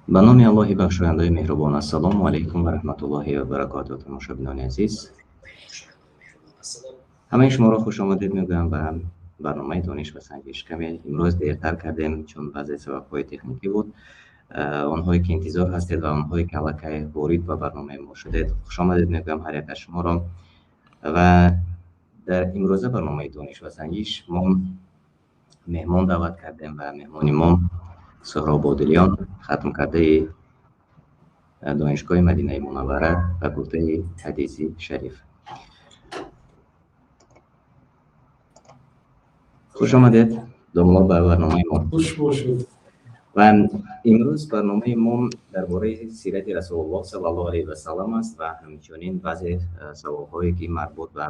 Ба номи Аллоҳи бахшояндаи меҳрубон. Ассалому алайкум ва раҳматуллоҳи ва баракотуҳ. Тамошобинони азиз, ҳамаи шуморо хуш омадед мегӯям ба барномаи Дониш ва Санҷиш. Каме имрӯз дертар кардем, чун баъзе сабабҳои техникӣ буд. Онҳое ки интизор ҳастед ва онҳое ки аллакай ворид ба барномаи мо шудед, хуш омадед мегӯям ҳар яке аз шуморо. Ва дар имрӯза барномаи Дониш ва Санҷиш мо меҳмон даъват кардем ва меҳмони мо Суҳроб Бодилиён, хатмкардаи Донишгоҳи Мадинаи Мунаввара, факултаи ҳадиси шариф. Хуш омадед, домло, ба барномаи мо. Хуш бошед. Ва имрӯз барномаи мо дар бораи сирати Расулуллоҳ саллаллоҳу алайҳи васаллам аст ва ҳамчунин баъзе саволҳое ки марбут ба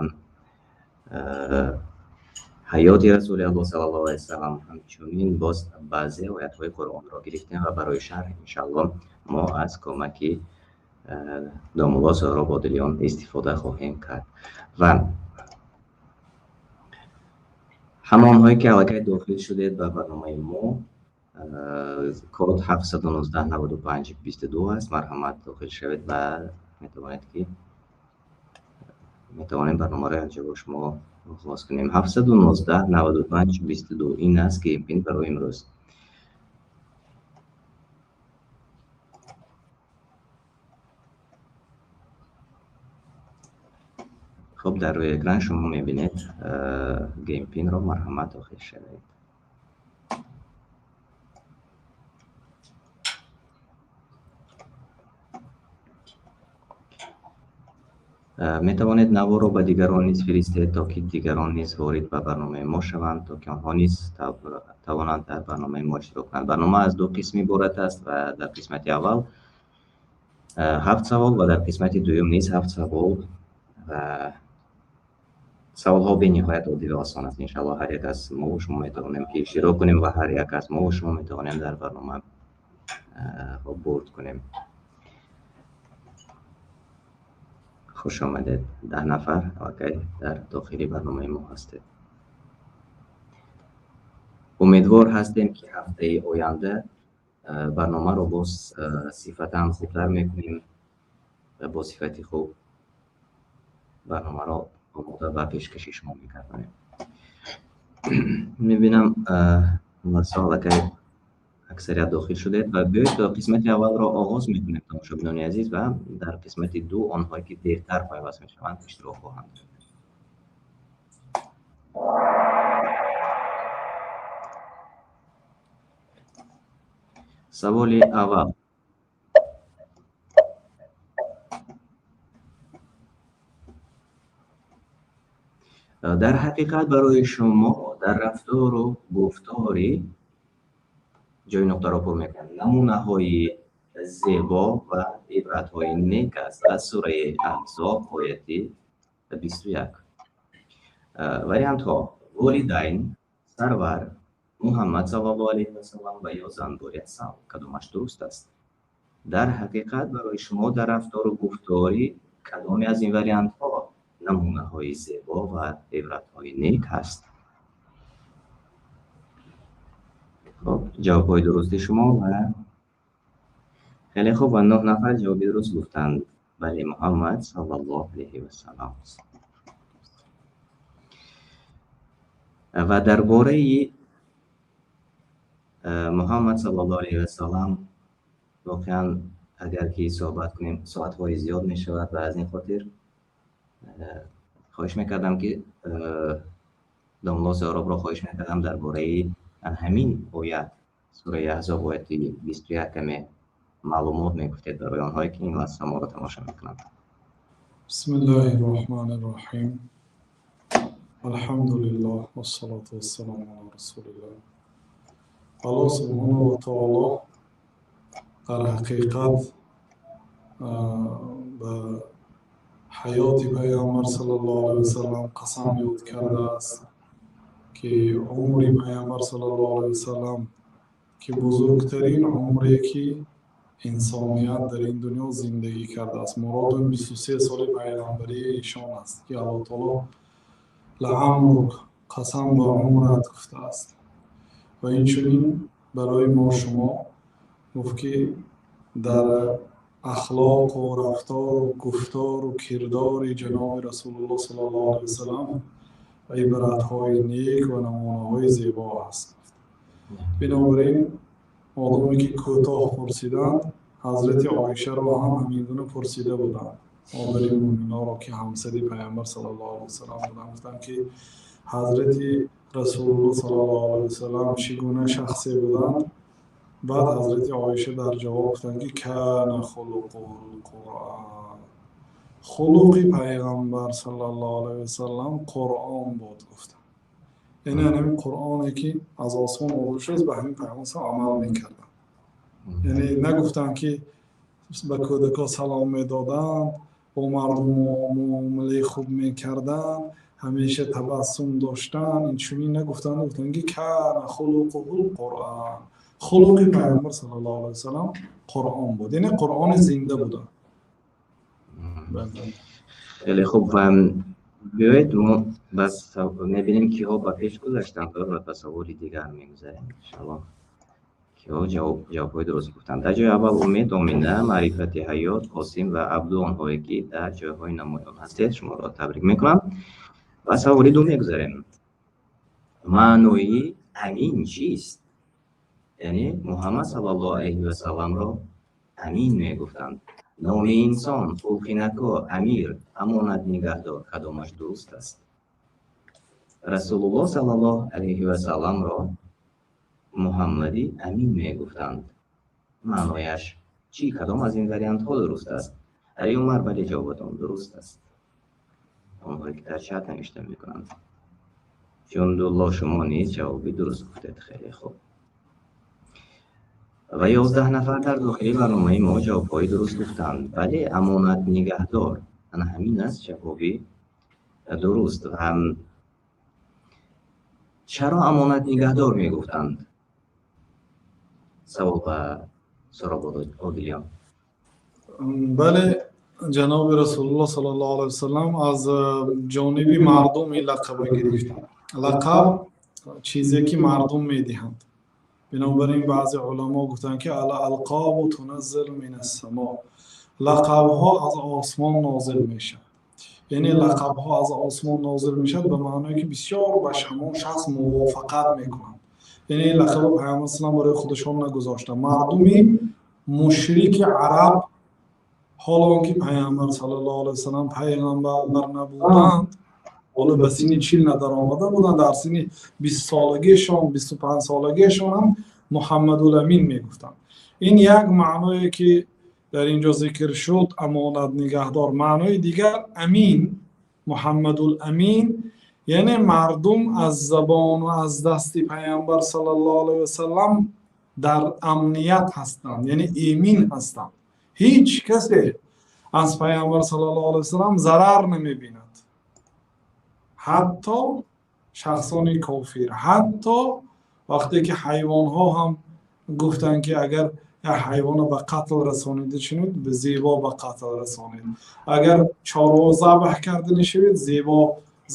ҳаёти Расули Аллоҳ саллаллоҳу алайҳи васаллам, ҳамчунин боз баъзе оятҳои Қуръонро гирифтем ва барои шарҳ иншааллоҳ мо аз кӯмаки домулло Суҳроб Бодилиён истифода хоҳем кард. Ва ҳамонҳое ки аллакай дохил шудед ба барномаи мо, код 719 95 22 аст. Марҳамат, дохил шавед ва метавонед ки метавонем барномаро якҷо бо шумо оғоз кунем. 719 95 22 ин аст геймпин барои имрӯз. Хуб, дар рӯи экран шумо мебинед геймпинро, марҳамат, дохил шавед. Метавонед наворро ба дигарон низ фиристед, то ки дигарон низ ворид ба барномаи мо шаванд, то ки онҳо низ тавонанд дар барномаи мо иштирок кунанд. Барнома аз ду қисм иборат аст ва дар қисмати аввал ҳафт савол ва дар қисмати дуюм низ ҳафт савол. Ва саволҳо бениҳоят оддӣ ва осон аст. Иншааллоҳ, ҳар як аз мо шумо метавонем ки иштирок кунем ва ҳар як аз мо шумо метавонем дар барнома бурд кунем. Хуш омадед, 10 нафар аллакай дар дохили барномаи мо ҳастед. Умедвор ҳастем, ки ҳафтаи оянда барномаро боз сифатан хубтар мекунем ва бо сифати хуб барномаро омода ва пешкаши шумо мекардонем. Мебинам, аллакай аксарият дохил шудед ва биёед қисмати аввалро оғоз мекунем, тамошобинони азиз, ва дар қисмати ду онҳое ки дертар пайваст мешаванд, иштирок хоҳанд. Саволи аввал. Дар ҳақиқат барои шумо дар рафтору гуфтори ҷои нуқтаро пур мекунад намунаҳои зебо ва ибратҳои нек аст, аз сураи Аҳзоб, ояти 21. Вариантҳо: волидайн, сарвар, Муҳаммад саллаллоҳу алайҳи васаллам ва ё занбури асал. Кадомаш дуруст аст? Дар ҳақиқат барои шумо дар рафтору гуфтори кадоме аз ин вариантҳо намунаҳои зебо ва ибратҳои нек ҳаст? Хуб, ҷавобҳои дурусти шумо ва хеле хуб, ва нӯҳ нафар ҷавоби дуруст гуфтанд. Бале, Муҳаммад саллаллоҳу алайҳи васаллам. Ва дар бораи Муҳаммад саллаллоҳу алайҳи васаллам воқеан агар ки суҳбат кунем, соатҳои зиёд мешавад ва аз ин хотир хоҳиш мекардам, ки домло Суҳробро хоҳиш мекардам дар бораи ҳамин оят, сураи Аҳзоб, ояти 21, каме маълумот мегуфтед барои онҳое ки ин лаҳза моро тамошо мекунанд. Бисмиллаҳи роҳмани роҳим. Алҳамдулиллаҳ вассалоту вассаламу ала расулиллаҳ. Аллоҳ субҳонаҳу ва таоло дар ҳақиқат ба ҳаёти Пайғамбар саллаллоҳу алайҳи васаллам қасам ёд кардааст, ки умри Пайғамбар саллаллоҳу алайҳи васаллам, ки бузургтарин умре ки инсоният дар ин дунё зиндагӣ кардааст, мурод он 23 соли пайғамбарии эшон аст, ки Аллоҳ таоло лаамрук, қасам ба умрат гуфтааст. Ва инчунин барои мо шумо гуфт, ки Дар ахлоқ ва рафтор ва гуфтор ва кирдори ҷаноби Расулуллоҳ саллаллоҳу алайҳи васаллам ибратҳои нек ва намунаҳои зебо аст. Бинобар ин одаме ки кӯтоҳ пурсиданд, Ҳазрати Оишаро ҳам ҳамин гуна пурсида буданд. Модари мӯъминонро, ки ҳамсари Паёмбар саллаллоҳу алайҳи васаллам буданд, гуфтанд ки Ҳазрати Расулуллоҳ саллаллоҳу алайҳи васаллам чӣ гуна шахсе буданд? Баъд Ҳазрати Оиша дар ҷавоб гуфтанд ки кана хулуқуҳул Қуръон. Хулуқи Паёмбар саллаллоҳу алайҳи васаллам Қуръон буд, гуфтанд. Яъне ҳамин Қуръоне ки аз осмон нозил шудааст, ба ҳамин Паёмбар амал мекарданд. Яъне нагуфтанд ки ба кӯдакон салом медоданд, бо мардум муомилаи хуб мекарданд, ҳамеша табассум доштанд, инчунин нагуфтанд, гуфтанд ки кана хулуқуҳул Қуръон. Хулуқи Паёмбар саллаллоҳу алайҳи васаллам Қуръон буд, яъне Қуръони зинда буданд. Хеле хуб, ва биёед мо бас мебинем киҳо ба пеш гузаштанд ва ба саволи дигар мегузарем, иншоаллоҳ. Киҳо ҷавобҳои дуруст гуфтанд. Дар ҷои аввал Умед, Омина, Маърифати Ҳаёт, Қосим ва Абду, онҳое ки дар ҷойҳои намоён ҳастед, шуморо табрик мекунам. Ба саволи ду мегузарем. Маънои амин чист? Яъне Муҳаммад саллаллоҳу алайҳи васалламро амин мегуфтанд. Номи инсон, хулқи нако, амир, амонат нигаҳдор, кадомаш дуруст аст? Расулуллоҳ саллаллоҳу алайҳи васалламро Муҳаммади амин мегуфтанд. Маънояш чӣ? Кадом аз ин вариантҳо дуруст аст? Али Умар, бале, ҷавобатон дуруст аст. Онҳое ки дар чат навишта мекунанд. Ҷундулло, шумо низ ҷавоби дуруст гуфтед. Хеле хуб. Ва 11 нафар дар дохили барномаи мо ҷавобҳои дуруст гуфтанд. Бале, амонат нигаҳдор. Ана ҳамин аст ҷавоби дуруст. Ва чаро амонат нигаҳдор мегуфтанд? Савол ба Сороб Одилиён. Бале, ҷаноби Расулуллоҳ саллаллоҳу алайҳи васаллам аз ҷониби мардум ин лақаба гирифтанд. Лақаб чизе ки мардум медиҳанд. Бинобар ин баъзе уламо гуфтанд ки ал-алқобу туназзалу минас-само. Лақабҳо аз осмон нозил мешавад. Яъне лақабҳо аз осмон нозил мешавад ба маъное ки бисёр ба ҳамон шахс мувофиқат мекунанд. Яъне ин лақабро Паёмбар саллаллоҳу барои худашон нагузоштанд. Мардуми мушрики араб, ҳоло он ки Паёмбар саллаллоҳу алайҳи васаллам паёмбар набуданд, ҳоло ба синни 40 надаромада буданд, дар синни 20 солагиашон, 25 солагиашон ҳам Муҳаммадул Амин мегуфтанд. Ин як маъное ки дар инҷо зикр шуд, амонат нигаҳдор. Маънои дигар амин, Муҳаммадул Амин, яъне мардум аз забон ва аз дасти Паёмбар саллаллоҳу алайҳи васаллам дар амният ҳастанд, яъне эмин ҳастанд. Ҳеҷ касе аз Паёмбар саллаллоҳу алайҳи васаллам зарар намебинад. Ҳатто шахсони кофир, ҳатто вақте ки ҳайвонҳо ҳам гуфтанд ки агар як ҳайвонро ба қатл расонида шунид, зебо ба қатл расонед. Агар чорво забҳ карда нашавед, зебо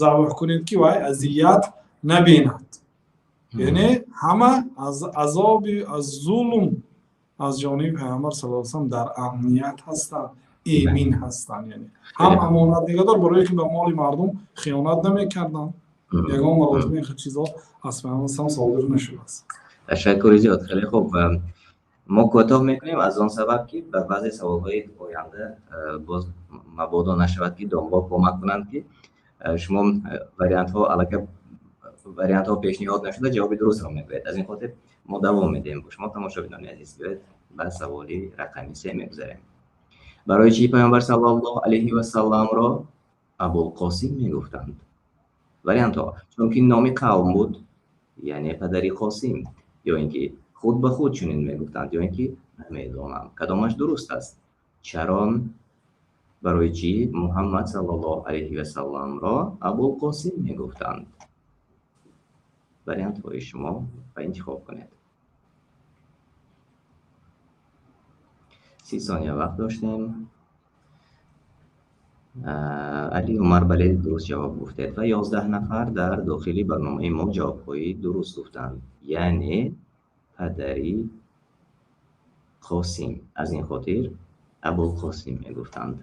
забҳ кунед ки вай азият набинад. Яъне ҳама аз азоби, аз зулм аз ҷониби Паёмбар саллаллоҳу алайҳи васаллам дар амният ҳастанд, эмин ҳастанд. Яъне ҳам амонат нигаҳдор, барои ки ба моли мардум хиёнат намекарданд. Ягон маротиба ин чизҳо аз Паёмбар саллаллоҳу содир нашудааст. Ташаккури зиёд. Хеле хуб. Мо кӯтоҳ мекунем аз он сабаб ки ба баъзе саволҳои оянда боз мабодо нашавад ки домбо кӯмак кунанд ки шумо вариантҳо аллакай вариантҳо пешниҳод нашуда ҷавоби дурустро мегӯед. Аз ин хотир мо давом медиҳем бо шумо, тамошобинони азиз. Биёед ба саволи рақами 3 мегузарем. Барои чӣ Паёмбар саллаллоҳу алайҳи васалламро Абулқосим мегуфтанд? Вариантҳо: чунки номи қавм буд, яъне падари Қосим, ё ин ки худ ба худ чунин мегуфтанд, ё ин ки намедонам. Кадомаш дуруст аст? Чаро барои чӣ Муҳаммад саллаллоҳу алайҳи васалламро Абулқосим мегуфтанд? Вариантҳои шумо ба интихоб кунед. 30 сония вақт доштем. Али Умар, бале, дуруст ҷавоб гуфтед ва 11 нафар дар дохили барномаи мо ҷавобҳои дуруст гуфтанд. Яъне падари Қосим. Аз ин хотир Абулқосим мегуфтанд.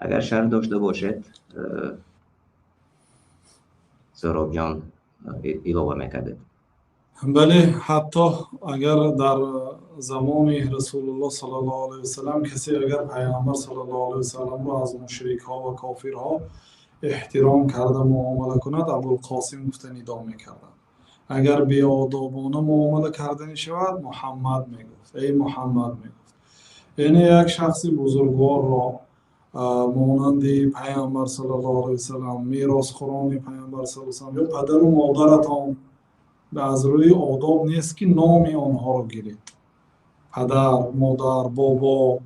Агар шарҳ дошта бошед, Соҳробҷон, илова мекардед. Бале, ҳатто агар дар замони Расулуллоҳ саллаллоҳу алайҳи васаллам касе агар Пайғамбар саллаллоҳу алайҳи васалламро аз мушрикҳо ва кофирҳо эҳтиром карда муомала кунад, Абулқосим гуфта нидо мекарданд. Агар беодобона муомала карданӣ шавад, Муҳаммад мегуфт, эй Муҳаммад мегуфт. Яъне як шахси бузургворро монанди Пайғамбар саллаллоҳу алайҳи васаллам, меросхӯрони Пайғамбар саллаллоҳу алайҳи васаллам ё падару модаратон аз рӯи одоб нест ки номи онҳоро гиред. Падар, модар, бобо,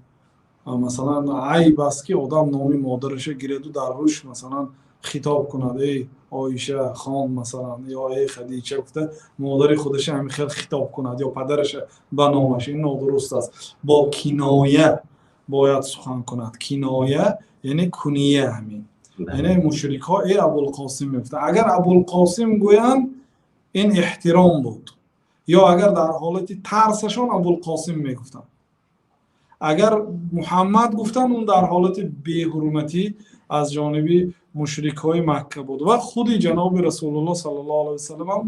масалан, айб аст ки одам номи модарашро гираду дар рӯш масалан хитоб кунад, эй Оиша хон, масалан, ё эй Хадича гуфта модари худашро ҳамин хел хитоб кунад ё падарашро ба номаш. Ин нодуруст аст. Бо киноя бояд сухан кунад. Киноя яъне куния ҳамин. Яъне мушрикҳо эй Абулқосим мегуфтанд. Агар Абулқосим гӯянд, ин эҳтиром буд. Ё агар дар ҳолати тарсашон Абулқосим мегуфтанд. Агар Муҳаммад гуфтанд, он дар ҳолати беҳурматӣ аз ҷониби мушрикҳои Макка буд. Ва худи ҷаноби Расулуллоҳ саллаллоҳу алайҳи васаллам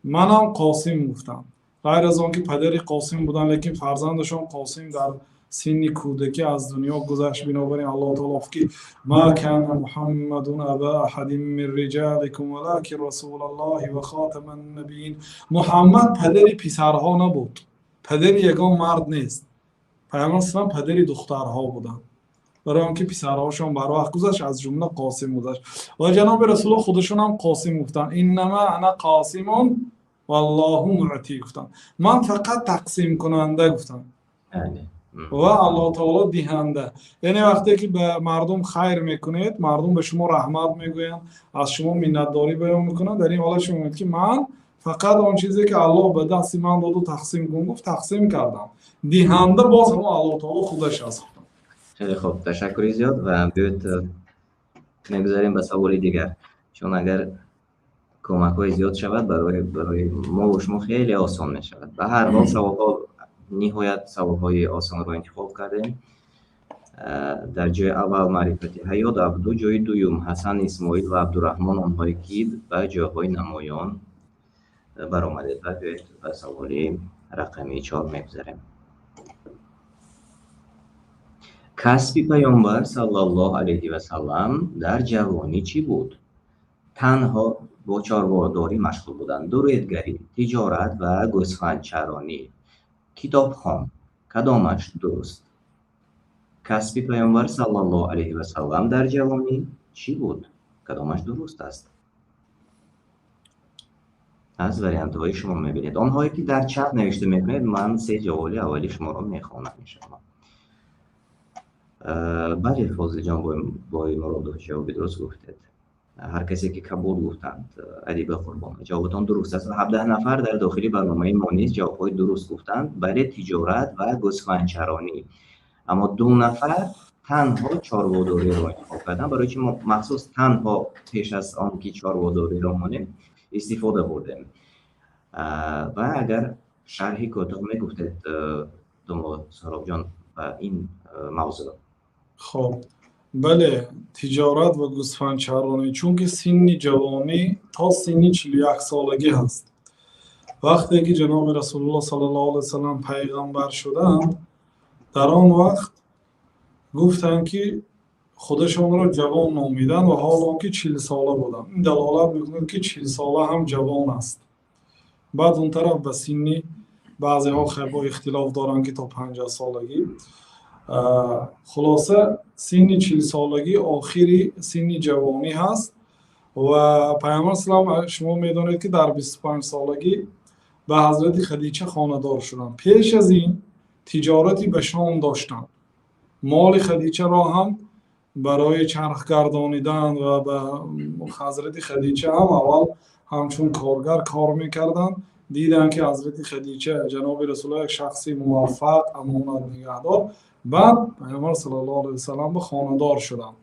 манам Қосим гуфтанд. Ғайр аз он ки падари Қосим буданд, лекин фарзандашон Қосим дар синни кӯдакӣ аз дунё гузашт. Бинобар ин Аллоҳ таоло гуфт ки ма кана Муҳаммадун аба аҳадин мин риҷаликум валакин расулаллоҳи ва хотаман набиин. Муҳаммад падари писарҳо набуд, падари ягон мард нест. Пайғамбар саллаллоҳу падари духтарҳо буданд. Барои он ки писарҳошон барвақт гузашт, аз ҷумла Қосим гузашт. Ва ҷаноби Расулуллоҳ худашон ҳам Қосим гуфтанд. Иннама ана қосимун валлоҳу муъти гуфтанд. Ман фақат тақсимкунанда гуфтанд. Ва Аллоҳ таоло диҳанда. Яъне вақте ки ба мардум хайр мекунед, мардум ба шумо раҳмат мегӯянд, аз шумо миннатдорӣ баён мекунанд. Дар ин ҳолат шумо мегӯед ки ман фақат он чизе ки Аллоҳ ба дасти ман доду тақсим кун гуфт, тақсим кардам. Диҳанда боз ҳамон Аллоҳ таоло худаш аст. Хеле хуб, ташаккури зиёд ва биёед мегузарем ба саволи дигар. Чун агар кӯмакҳои зиёд шавад, барои мо ва шумо хеле осон мешавад. Ба ҳар ҳол саволҳо ниҳоят саволҳои осонро интихоб кардем. Дар ҷои аввал Маърифати ҳаёт, Абду, ҷои дуюм Ҳасан, Исмоил ва Абдураҳмон, онҳое ки ба ҷойҳои намоён баромадед. Ва биёед ба саволи рақами 4 мегузарем. Касби Пайғамбар саллаллоҳу алайҳи васаллам дар ҷавонӣ чӣ буд? Танҳо бо чорводорӣ машғул буданд, дуредгарӣ, тиҷорат ва гӯсфандчаронӣ, китобхон. Кадомаш дуруст? Касби Пайғамбар саллаллоҳу алайҳи васаллам дар ҷавонӣ чӣ буд? Кадомаш дуруст аст? Аз вариантҳои шумо мебинед. Онҳое ки дар чат навишта мекунед, ман се ҷавоби аввали шуморо мехонам иншоаллоҳ. Бале, Фозилҷон Боймуродов ҷавоби дуруст гуфтед. Ҳар касе ки кабуд гуфтанд, Адиба Қурбон, ҷавобатон дуруст аст. 17 нафар дар дохили барномаи мо низ ҷавобҳои дуруст гуфтанд. Бале, тиҷорат ва гӯсфандчаронӣ. Аммо 2 нафар танҳо чорводориро интихоб карданд, барои чи мо махсус танҳо пеш аз он ки чорводориро монем истифода бурдем. Ва агар шарҳи кӯтоҳ мегуфтед, Домод Соҳробҷон, ба ин мавзӯъ. Хоб, бале, тиҷорат ва гӯсфандчаронӣ, чунки синни ҷавонӣ то синни 41 солагӣ ҳаст. Вақте ки ҷаноби Расулуллоҳ саллаллоҳу алайҳи васаллам пайғамбар шуданд, дар он вақт гуфтанд ки худашонро ҷавон номиданд ва ҳол он ки 40 сола буданд. Ин далолат мекунад ки 40 сола ҳам ҷавон аст. Баъд он тараф ба синни баъзеҳо бо ихтилоф доранд ки то 50 солагӣ. Хулоса, синни 40 солагӣ охири синни ҷавонӣ ҳаст ва Пайғамбар саллаллоҳу алайҳи васаллам, шумо медонед ки дар 25 солагӣ ба ҳазрати Хадича хонадор шуданд. Пеш аз ин тиҷорати ба Шом доштанд. Моли Хадичаро ҳам барои чархгардонидан ва ба ҳазрати Хадича ҳам аввал ҳамчун коргар кор мекарданд. Диданд ки ҳазрати Хадича ҷаноби Расулуллоҳ як шахси муваффақ, амонат нигаҳдор. Баъд Пайғамбар саллаллоҳу алайҳи васаллам ба хонадор шуданд.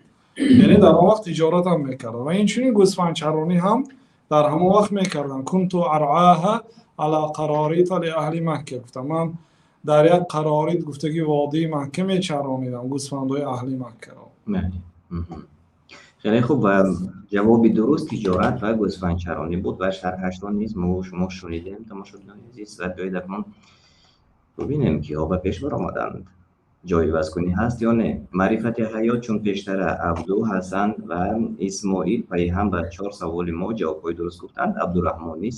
Яъне дар он вақт тиҷорат ҳам мекарданд ва инчунин гӯсфандчаронӣ ҳам дар ҳамон вақт мекарданд. Кунту аръаҳа ала қарорита ли аҳли Макка гуфтам, ман Дар як қарорид гуфта, ки водии Макка мечаронидам гӯсфандҳои аҳли Маккаро. Хеле хуб, ва ҷавоби дуруст тиҷорат ва гӯсфандчаронӣ буд ва шарҳашро низ мо шумо шунидем, тамошобинони азиз. Ва биёед акнун бубинем, киҳо ба пеш баромаданд. Ҷойивазкунӣ ҳаст ё не? Маърифати ҳаёт, чун пештара Абду, Ҳасан ва Исмоил пайҳам ба 4 саволи мо ҷавобҳои дуруст гуфтанд. Абдураҳмон низ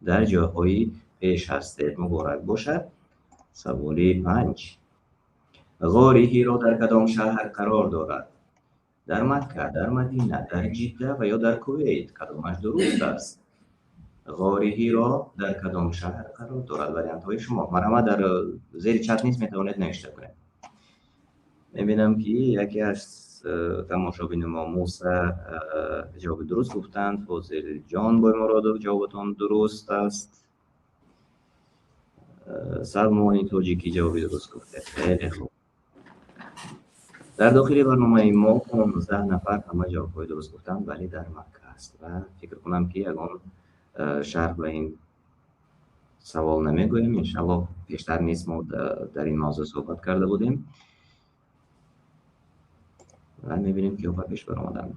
дар ҷойҳои пеш ҳастед. Муборак бошад. Саволи 5. Ғори Ҳиро дар кадом шаҳр қарор дорад? Дар Макка, дар Мадина, дар Ҷидда ва ё дар Кувейт? Кадомаш дуруст аст? Ғори Ҳиро дар кадом шаҳр қарор дорад? Вариантҳои шумо. Марҳамат, дар зери чат низ метавонед навишта кунед. Мебинам, ки яке аз тамошобини мо Муса ҷавоби дуруст гуфтанд. Фозилҷон Боймуродов, ҷавобатон дуруст аст. Салмони Тоҷикӣ ҷавоби дуруст гуфтед. Хеле хуб. Дар дохили барномаи мо 15 нафар ҳама ҷавобҳои дуруст гуфтанд, вале дар Макка аст ва фикр кунам, ки ягон шарҳ ба ин савол намегӯем. Иншаллоҳ, пештар низ мо дар ин мавзӯъ суҳбат карда будем ва мебинем, ки ба пеш баромаданд.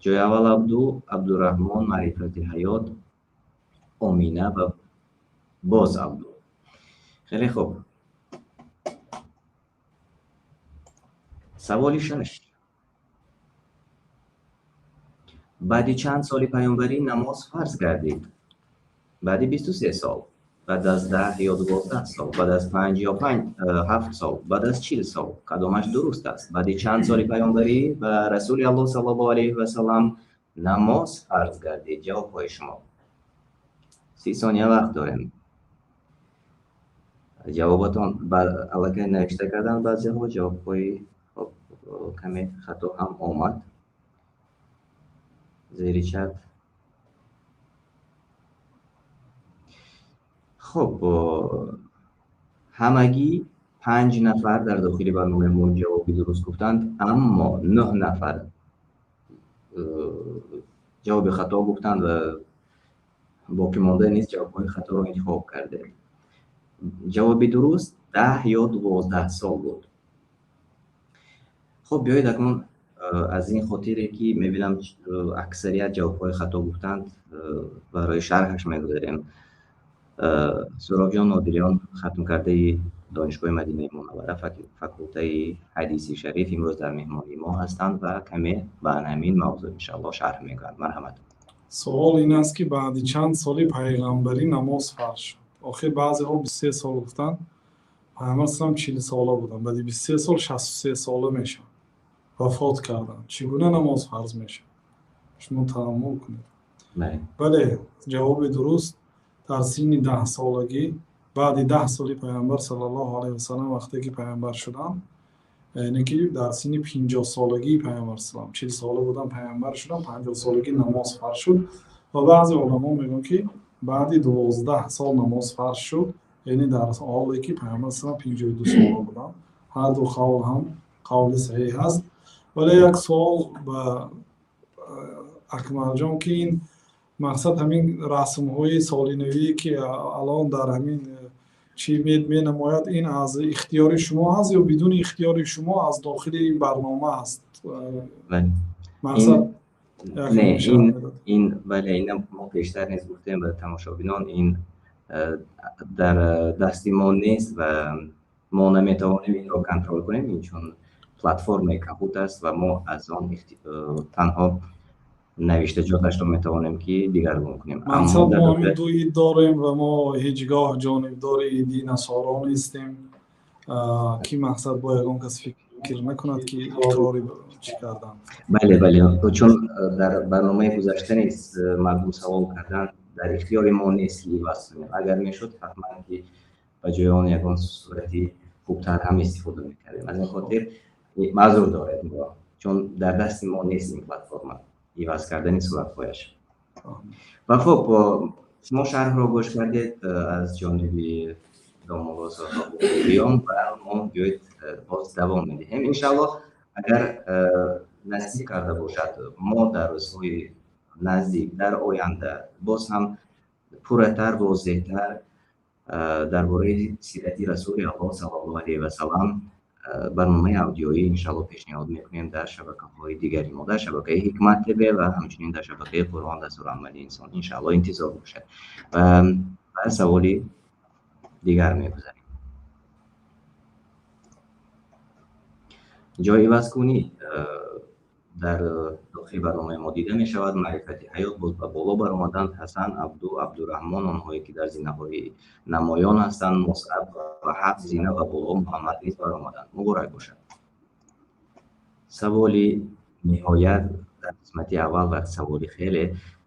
Ҷои аввал Абду, Абдураҳмон, Маърифати ҳаёт, Омина ва боз Абду. Хеле хуб. Саволи 6. Баъди чанд соли паёмбарӣ намоз фарз гардид? Баъди 23 сол, баъд аз 10 ё 12 сол, баъд аз 5 ё 7 сол, баъд аз 40 сол. Кадомаш дуруст аст? Баъди чанд соли паёмбарӣ ба Расули Аллоҳ саллаллоҳу алайҳи васаллам намоз фарз гардид? Ҷавобҳои шумо. 30 сония вақт дорем. Ҷавобатон аллакай навишта кардан баъзеҳо, ҷавобҳои хоб каме хато ҳам омад зери чат. Хуб, ҳамагӣ 5 нафар дар дохили барномаи мо ҷавоби дуруст гуфтанд, аммо 9 нафар ҷавоби хато гуфтанд ва боқимонда низ ҷавобҳои хаторо интихоб кардем. Ҷавоби дуруст 10 ё 12 сол буд. Хуб, биёед акнун аз ин хотире, ки мебинам аксарият ҷавобҳои хато гуфтанд, барои шарҳаш мегузарем. Суробҷон Нодириён, хатмкардаи Донишгоҳи Мадинаи Мунаввара, факултаи ҳадиси шариф, имрӯз дар меҳмонии мо ҳастанд ва каме ба ҳамин мавзӯъ иншааллоҳ шарҳ мекунанд. Марҳамат. Суол ин аст, ки баъди чанд соли пайғамбарӣ намоз фарз шуд? Охир баъзеҳо 23 сол гуфтанд, Пайғамбар салам 40 сола буданд, баъди 23 сол 63 сола мешаванд, вафот карданд. Чӣ гуна намоз фарз мешавад? Шумо тааммул кунед. Бале, ҷавоби дуруст дар синни 10 солагӣ, баъди 10 соли Пайғамбар саллаллоҳу алайҳи васаллам, вақте ки пайғамбар шуданд, яъне ки дар синни 50 солагии Пайғамбар салам, 40 сола буданд пайғамбар шуданд, 50 солагӣ намоз фарз шуд. Ва баъзе уламо мегӯянд, ки баъди 12 сол намоз фарз шуд, яъне дар ҳоле ки Пайғамбар салам 52 сола буданд. Ҳар ду қавл ҳам қавли саҳеҳ аст. Вале як суол ба Акмалҷон, ки ин мақсад ҳамин расмҳои солинавие, ки алон дар ҳамин чӣ менамояд, ин аз ихтиёри шумо ҳаст ё бидуни ихтиёри шумо аз дохили ин барнома аст? Мақсад не, ин бале, ина мо пештар низ гуфтем ба тамошобинон, ин дар дасти мо нест ва мо наметавонем инро контрол кунем, ин чун платформаи Kahoot аст ва мо аз он танҳо навиштаҷоташро метавонем ки дигаргун кунем. Мақсад мо ҳамин ду ид дорем ва мо ҳеҷ гоҳ ҷонибдори иди насоро нестем, ки мақсад бо ягон кас фикр накунад, ки иқрори чӣ карданд. Бале, бале, чун дар барномаи гузашта низ мардум савол карданд, дар ихтиёри мо нест ки иваз кунем. Агар мешуд, ҳатман ки ба ҷои он ягон сурати хубтар ҳам истифода мекардем. Аз ин хотир маъзур доред, чун дар дасти мо нест ин платформа, иваз кардани суратҳояш. Ва хуб, шумо шарҳро гӯш кардед аз ҷониби домулло Соҳибиён ва мо биёед боз давом медиҳем. Иншааллоҳ, агар насиб карда бошад, мо дар рӯзҳои наздик, дар оянда боз ҳам пурратар, возеҳтар Дар бораи сирати Расули Аллоҳ саллаллоҳу алайҳи васаллам барномаи аудиоӣ иншааллоҳ пешниҳод мекунем дар шабакаҳои дигари мо, дар шабакаи Ҳикмат ТВ ва ҳамчунин дар шабакаи Қуръон дастурамали инсон. Иншааллоҳ интизор бошад. Ва ба саволи дигар мегузарем. Ҷойивазкунӣ дар дохили барномаи мо дида мешавад. Маърифати ҳаёт боз ба боло баромаданд. Ҳасан, Абду, Абдураҳмон, онҳое ки дар зинаҳои намоён ҳастанд, Мусаб ва ҳафт зина ба боло Муҳаммад низ баромаданд. Муборак бошад. Саволи ниҳоят дар қисмати аввал ва саволи хеле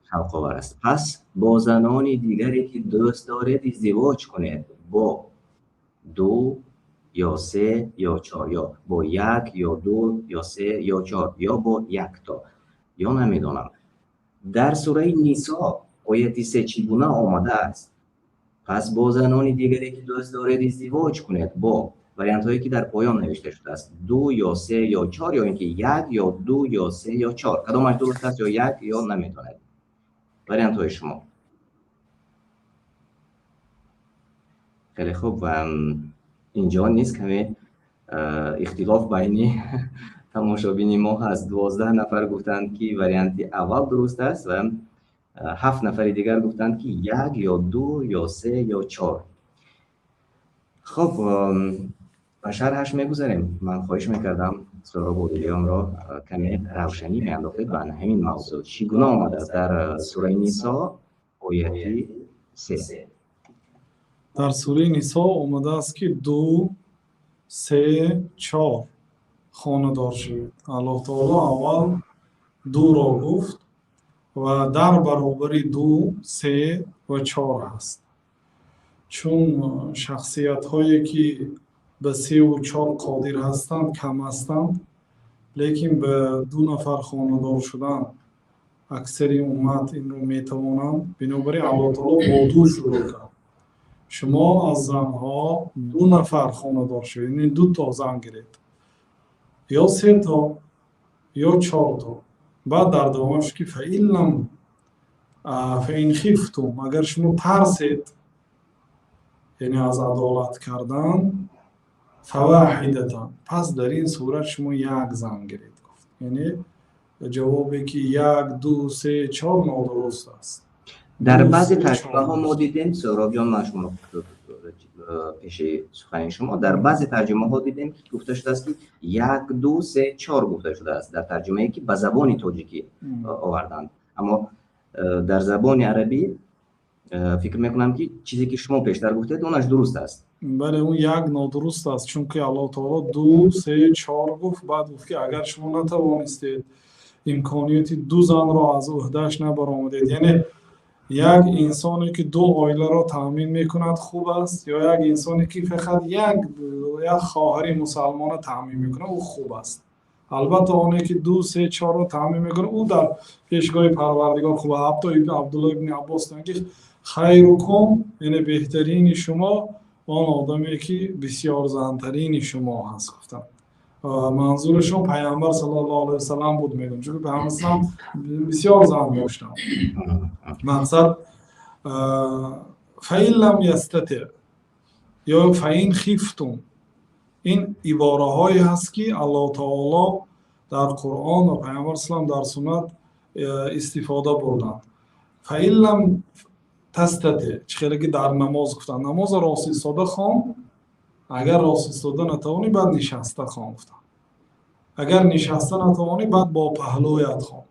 шавқовар аст. Пас бо занони дигаре ки дӯст доред издивоҷ кунед, бо ду ё се ё чор, ё бо як ё ду ё се ё чор, ё бо якто, ё намедонам. Дар сураи Нисо ояти се чӣ гуна омадааст? Пас бо занони дигаре ки дӯст доред издивоҷ кунед, бо вариантҳое ки дар поён навишта шудааст, ду ё се ё чор, ё ин ки як ё ду ё се ё чор. Кадомаш дуруст аст? Ё як ё намедонед. Вариантҳои шумо. Хеле хуб, ва инҷо низ каме ихтилоф байни тамошобини мо ҳаст. 12 нафар гуфтанд, ки варианти аввал дуруст аст ва 7 нафари дигар гуфтанд, ки як ё ду ё се ё чор. Хуб, ба шарҳаш мегузарем. Ман хоҳиш мекардам Суҳроб Одилиёнро каме равшанӣ меандохтед ба ҳамин мавзӯъ. Чӣ гуна омадааст дар сураи Нисо ояти се? Дар сураи Нисо омадааст, ки ду, се, чор хонадор шавед. Аллоҳ таоло аввал дуро гуфт ва дар баробари ду, се ва чор ҳаст. Чун шахсиятҳое ки ба севу чор қодир ҳастанд кам ҳастанд, лекин ба ду нафар хонадор шудан аксари уммат инро метавонанд. Бинобар ин Аллоҳ таоло бо ду шурӯъ кард. Шумо аз занҳо ду нафар хонадор шавед, яъне ду то зан гиред, ё се то, ё чор то. Баъд дар давомаш ки фаин фаин хифтум, агар шумо тарсед, яъне аз адолат кардан, фаваҳидатан, пас дар ин сурат шумо як зан гиред, гуфт. Яъне ҷавобе ки як, ду, се, чор нодуруст аст. Дар баъзе тарҷумаҳо мо дидем, Суҳробҷон, ман шумо пеши сухани шумо, дар баъзе тарҷумаҳо дидем, ки гуфта шудааст, ки як, ду, се, чор гуфта шудааст дар тарҷумае ки ба забони тоҷикӣ оварданд. Аммо дар забони арабӣ фикр мекунам, ки чизе ки шумо пештар гуфтед, онаш дуруст аст. Бале, он як нодуруст аст, чунки Аллоҳ таоло ду, се, чор гуфт, баъд гуфт, ки агар шумо натавонистед, имконияти ду занро аз ӯҳдааш набаромадед, яъне як инсоне ки ду оиларо таъмин мекунад хуб аст, ё як инсоне ки фақат як хоҳари мусалмона таъмин мекунад, ӯ хуб аст? Албатта, оне ки ду, се, чорро таъмин мекунад, ӯ дар пешгоҳи Парвардигор хуб аст. Ҳатто Абдулло ибни Аббос, ки хайрукум, яъне беҳтарини шумо он одаме ки бисёрзантарини шумо ҳаст, гуфтанд. Манзурашон Пайғамбар саллаллоҳу алайҳи васаллам буд, мегӯям, чунки Пайғамбар саллам бисёр зан доштанд. Мақсад, фаин лам ястати ё фаин хифтум, ин ибораҳое ҳаст, ки Аллоҳ таоло дар Қуръон ва Пайғамбар саллам дар суннат истифода бурданд. Фаин лам тастати, чӣ хеле ки дар намоз гуфтанд, намозро рост истода хон, агар рост истода натавонӣ, баъд нишаста хон, гуфтанд. Агар нишаста натавонӣ, баъд бо паҳлӯят хон.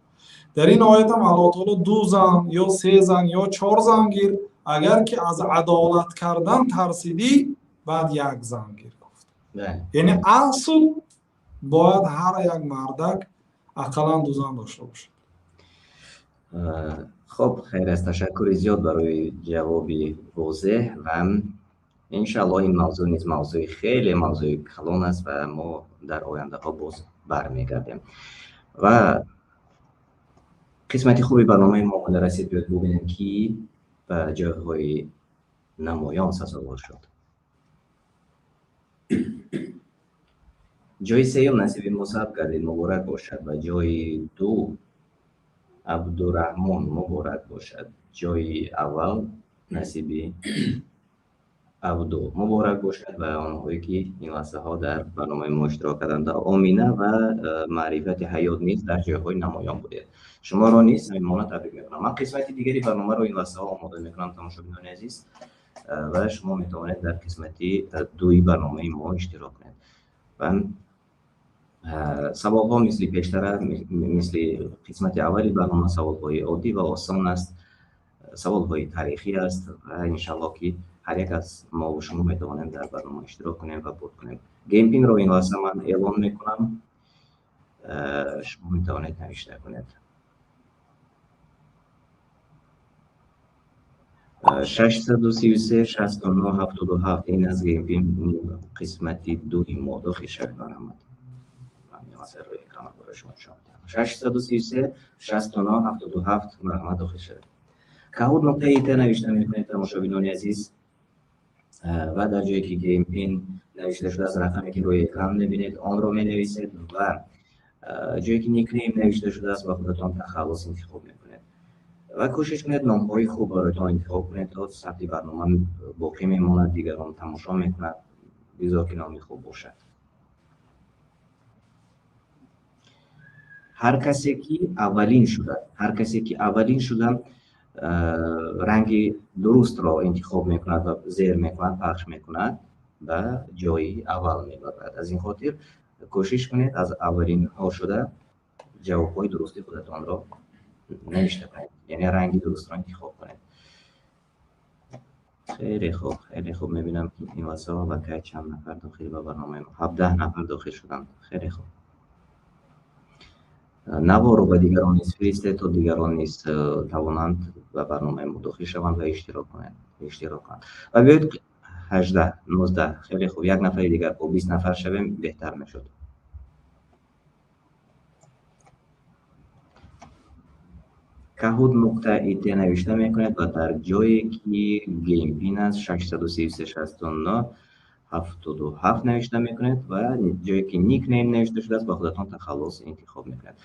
Дар ин оятам Аллоҳ таоло ду зан ё се зан ё чор зан гир, агар ки аз адолат кардан тарсидӣ, баъд як зан гир, гуфт. Яъне асл бояд ҳар як мардак ақаллан ду зан дошта бошад. Хоб, хайр аст. Ташаккури зиёд барои ҷавоби возеҳ ва иншааллоҳ ин мавзӯъ низ мавзӯи хеле мавзӯи калон аст ва мо дар ояндаҳо боз бармегардем. Ва қисмати хуби барномаи мо омада расид. Биёед бубинем, ки ба ҷойҳои намоён сазовор шуд. Ҷои сеюм насиби Мусаб гардид, муборак бошад, ва ҷои ду Абдураҳмон, муборак бошад. Ҷои аввал насиби Абду. Муборак бошад ба онҳое ки ин лаҳзаҳо дар барномаи мо иштирок карданд. Омина ва Маърифати Ҳаёт низ дар ҷойҳои намоён будед. Шуморо низ самимона табрик мекунам. Ман қисмати дигари барномаро ин лаҳзаҳо омода мекунам, тамошобинони азиз, ва шумо метавонед дар қисмати дуи барномаи мо иштирок кунед. Ва саволҳо мисли пештара, мисли қисмати аввали барнома саволҳои оддӣ ва осон аст, саволҳои таърихӣ аст ва иншаллоҳ ки ҳар як аз мо ва шумо метавонем дар барнома иштирок кунем ва бурд кунем. Game PIN-ро ин лаҳза ман эълон мекунам, шумо метавонед навишта кунед. 633 69 77 ин аз Game PIN қисмати дуи мо дохил шавед. Марҳамат. Ман ин лаҳза рӯи экран барои шумо нишон медиҳам. 633 69 77 марҳамат дохил шавед. Kahoot нуқта IT навишта мекунед, тамошобинони азиз, ва дар ҷое ки Game PIN навишта шудааст, рақаме ки рӯи экран мебинед, онро менависед ва ҷое ки nickname навишта шудааст, ба худатон тахаллус интихоб мекунед ва кӯшиш кунед номҳои хуб бароятон интихоб кунед, то сабти барнома боқӣ мемонад, дигарон тамошо мекунад, бигзор ки номи хуб бошад. Ҳар касе ки аввалин шуда, ҳар касе ки аввалин шуда ранги дурустро интихоб мекунад ва зер мекунад, пахш мекунад, ба ҷои аввал мебарад. Аз ин хотир кӯшиш кунед аз аввалинҳо шуда ҷавобҳои дурусти худатонро навишта кунед, яъне ранги дурустро интихоб кунед. Хеле хуб, хеле хуб. Мебинам ки ин лаҳзаҳо аллакай чанд нафар дохил ба барномаи мо, 17 нафар дохил шуданд. Хеле хуб. Наворо ба дигарон низ фиристед, то дигарон низ тавонанд ба барномаи мо дохил шаванд ва иштирок кунанд. Ва биёед 18, 19, хеле хуб, як нафари дигар, бо 20 нафар шавем беҳтар мешуд. Kahoot нуқта IT навишта мекунед ва дар ҷое ки Game PIN аст 633 69 77 навишта мекунед ва ҷое ки nickname навишта шудааст, ба худатон тахаллус интихоб мекунед.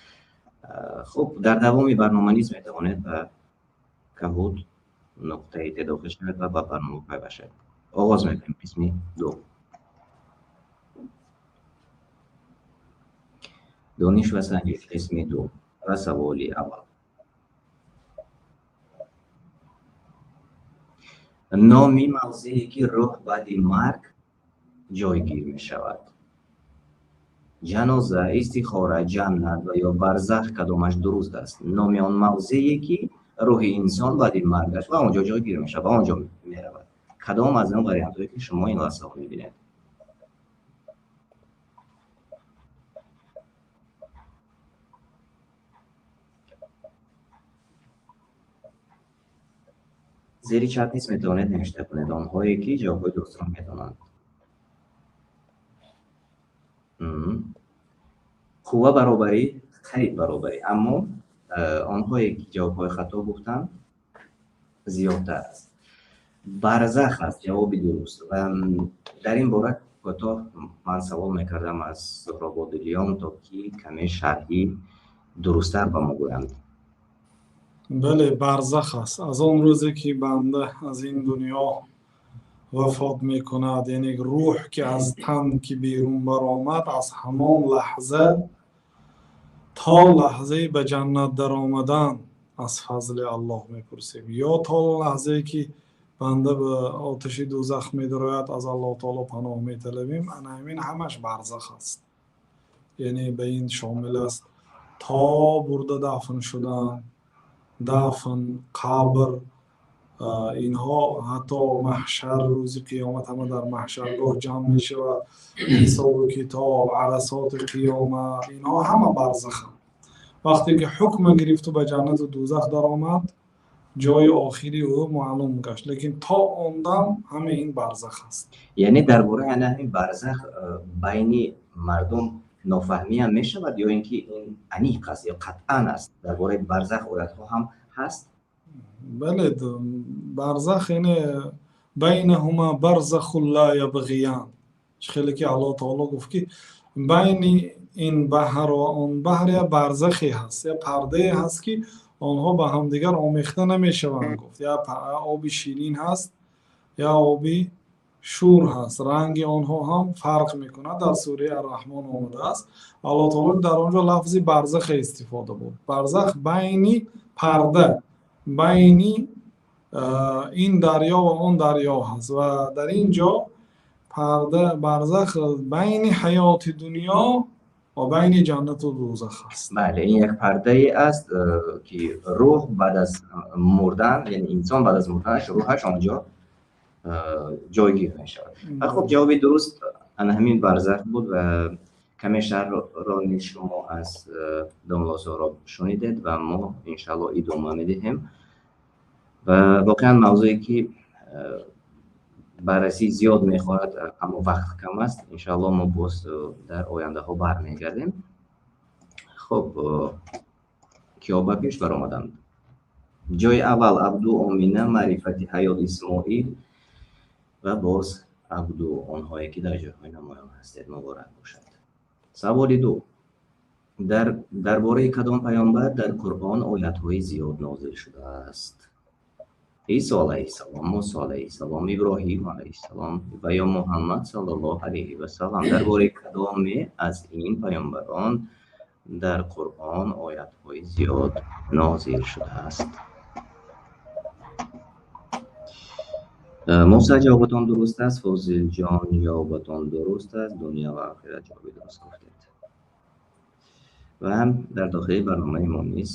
Хуб, дар давоми барнома низ метавонед ба Kahoot нуқта IT дохил шавед ва ба барнома пайваст шавед. Оғоз мекунем қисми ду. Дониш ва санҷиш қисми ду ва саволи аввал. Номи мавзее ки рӯҳ баъди марг ҷойгир мешавад. Ҷаноза, истихора, ҷаннат ва ё барзах кадомаш дуруст аст? Номи он мавзее ки рӯҳи инсон баъди маргаш ба он ҷо ҷойгир мешавад, ба он ҷо меравад. Кадом аз он вариантҳое ки шумо ин лаҳзаҳо мебинед? Зери чат низ метавонед навишта кунед онҳое ки ҷавобҳои дурустро медонанд. Қувва баробарӣ, қариб баробарӣ, аммо онҳое ки ҷавобҳои хато гуфтанд зиёдтар аст. Барзах аст ҷавоби дуруст. Ва дар ин бора кӯтоҳ ман савол мекардам аз Суҳроб Одилиён, то ки каме шарҳи дурусттар ба мо гӯянд. Бале, барзах аст. Аз он рӯзе ки банда аз ин дунё вафот мекунад, яъне рӯҳ ки аз тан ки берун баромад, аз ҳамон лаҳза то лаҳзаи ба ҷаннат даромадан аз фазли Аллоҳ мепурсем, ё то лаҳзае ки банда ба оташи дӯзах медарояд, аз Аллоҳ таоло паноҳ металабем. Ана ҳамин ҳамаш барзах аст. Яъне ба ин шомил аст то бурда дафн шудан, дафн, қабр, инҳо ҳатто маҳшар, рӯзи қиёмат ҳама дар маҳшаргоҳ ҷамъ мешавад, ҳисобу китоб, арасоти қиёмат, инҳо ҳама барзаханд. Вақте ки ҳукма гирифту ба ҷаннату дӯзах даромад, ҷои охири ӯ маълум гашт, лекин то он дам ҳама ин барзах аст. Яъне дар бораи ана ҳамин барзах байни мардум нофаҳмӣ ҳам мешавад, ё ин ки ин аниқ аст ё қатъан аст? Дар бораи барзах оятҳо ҳам ҳаст? Бале, барзах яъне байнаҳума барзахун ла ябғиян. Хеле ки Аллоҳ таоло гуфт ки байни ин баҳр ва он баҳр як барзахе ҳаст, як пардае ҳаст ки онҳо ба ҳамдигар омехта намешаванд. Гуфт як оби ширин ҳаст, як оби Шур ҳаст, ранги онҳо ҳам фарқ мекунад. Дар сураи Ар-Раҳмон омадааст. Аллоҳ таоло дар он ҷо лафзи барзах истифода буд. Барзах байни парда, байни ин дарё ва он дарё ҳаст ва дар ин ҷо парда барзах байни ҳаёти дунё ва байни ҷаннату дӯзах аст. Бале, ин як пардае аст, ки рӯҳ баъд аз мурдан, яъне инсон баъд аз мурданаш рӯҳаш он ҷо ҷойгир мешавад. Ва хуб, ҷавоби дуруст ана ҳамин барзах буд ва каме шарҳро низ шумо аз домла Соҳроб шунидед ва мо иншааллоҳ идома медиҳем. Ва воқеан мавзӯе ки баррасӣ зиёд мехоҳад, аммо вақт кам аст. Иншааллоҳ мо боз дар ояндаҳо бармегардем. Хуб, киҳо ба пеш баромаданд? Ҷои аввал Абду, Омина, Маърифати Ҳаёт, Исмоил ва боз Абду, онҳое ки дар ҷойҳои намоён ҳастед, муборак бошад. Саволи ду. Дар бораи кадом паёмбар дар Қуръон оятҳои зиёд нозил шудааст? Исо алайҳиссалом, Мусо алайҳиссалом, Иброҳим алайҳиссалом ва ё Муҳаммад саллаллоҳу алайҳи васаллам. Дар бораи кадоме аз ин паёмбарон дар Қуръон оятҳои зиёд нозил шудааст? Муса, ҷавобатон дуруст аст. Фозилҷон, ҷавобатон дуруст аст. Дунё ва охират ҷавоби дуруст гуфтед. Ва дар дохили барномаи мо низ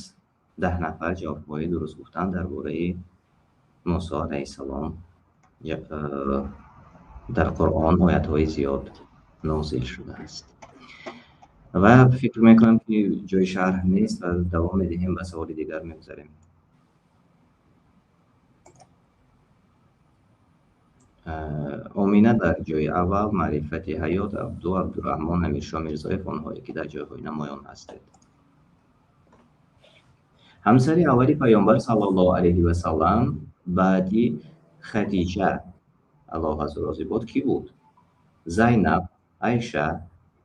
10 нафар ҷавобҳои дуруст гуфтанд дар бораи Мусо алайҳиссалом. Дар Қуръон оятҳои зиёд нозил шудааст. Ва фикр мекунам ки ҷои шарҳ нест ва давом медиҳем, ба саволи дигар мегузарем. Омина дар ҷои аввал, Маърифати Ҳаёт, Абду, Абдураҳмон, Амиршо Мирзоев, онҳое ки дар ҷойҳои намоён ҳастед. Ҳамсари аввали паёмбар саллаллоҳу алайҳи васаллам баъди Хадиҷа, Аллоҳ аз ӯ розӣ бод, кӣ буд? Зайнаб, Айша,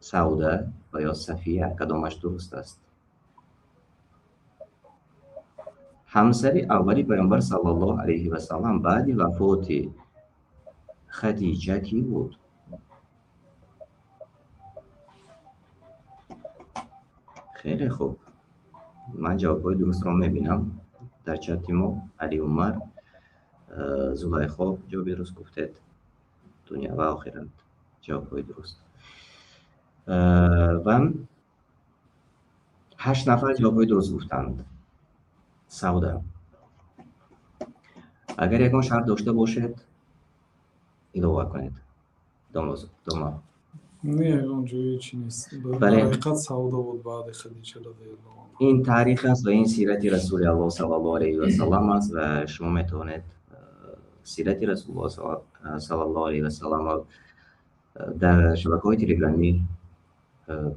Сауда ва ё Сафия? Кадомаш дуруст аст? Ҳамсари аввали паёмбар саллаллоҳу алайҳи васаллам баъди вафоти Хадиҷа кӣ буд? Хеле хуб. Ман ҷавобҳои дурустро мебинам дар чати мо. Али Умар, Зулайхо ҷавоби дуруст гуфтед. Дунё ва охират ҷавобҳои дуруст. Ва 8 нафар ҷавобҳои дуруст гуфтанд. Сауда. Агар ягон шарт дошта бошед, илова кунед. Дома. Не, ягон ҷои чи нест. Дар ҳақиқат Сауда буд баъди Хадиҷа радиаллоҳу анҳа. Ин таърих аст ва ин сирати Расули Аллоҳ саллаллоҳу алайҳи васаллам аст ва шумо метавонед сирати Расулуллоҳ саллаллоҳу алайҳи васалламро дар шабакаҳои телеграмӣ